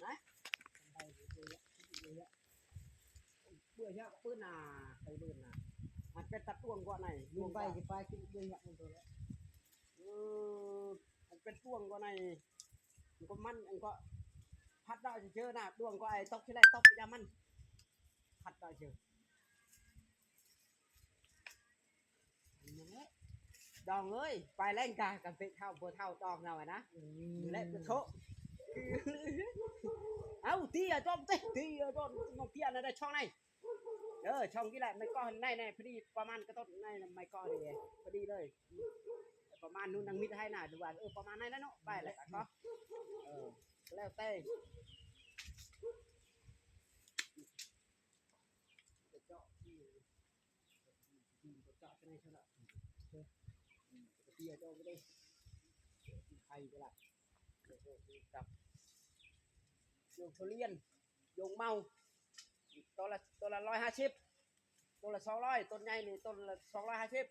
ນະ ເບື່ອຍາກປືນນາ ໄປເບິ່ງນາ ມັນເປັນຕາດວງກວ່າໃນ ດວງໄປ ໄປກິນເບື່ອຍາກມັນໂຕແລ້ວ ເອີ ມັນເປັນດວງກວ່າໃນ ມັນກໍມັນ ມັນກໍພັດໄດ້ເຈີນາ ດວງກໍໄອ້ຕົກທີ່ແລກຕົກໄປຍາມັນ ພັດໄດ້ເຈີ ດອງເອີຍ ໄປແລ້ງກະກັນເປເຖົ້າບໍ່ເຖົ້າດອງເຮົາອະນະ ແລະໂທ ເອົາຕີອະຈອມເຕະ ຕີອະຈອມ ນ້ອງເຕຍນະໄດ້ຊ່ອງໃນ ເອີ ຊ່ອງນີ້ແຫຼະ ໄມ້ກໍໃນ ໃນ ພໍດີປະມານກະຕົ້ນໃນ ໄມ້ກໍນີ້ເດ້ ພໍດີເລີຍ ປະມານນູນນາງມິດໃຫ້ນະ ຫຼືວ່າ ເອີ ປະມານໃນແຫຼະເນາະ ໄປແລ້ວກະກໍ ເອີ ແລ້ວແຕ່ ເຈາະ ເຈາະໄປໃນຊັ້ນລະ ເອີ ເຈາະໄປເດ້ ໄຂ່ໄປລະ ກັບ ໂຍງທຸລຽນ ໂຍງເມົາ ໂຕລະ ໂຕລະຮ້ອຍຫ້າສິບ ໂຕລະສອງຮ້ອຍ ຕົ້ນໃຫຍ່ນີ້ ຕົ້ນລະສອງຮ້ອຍຫ້າສິບ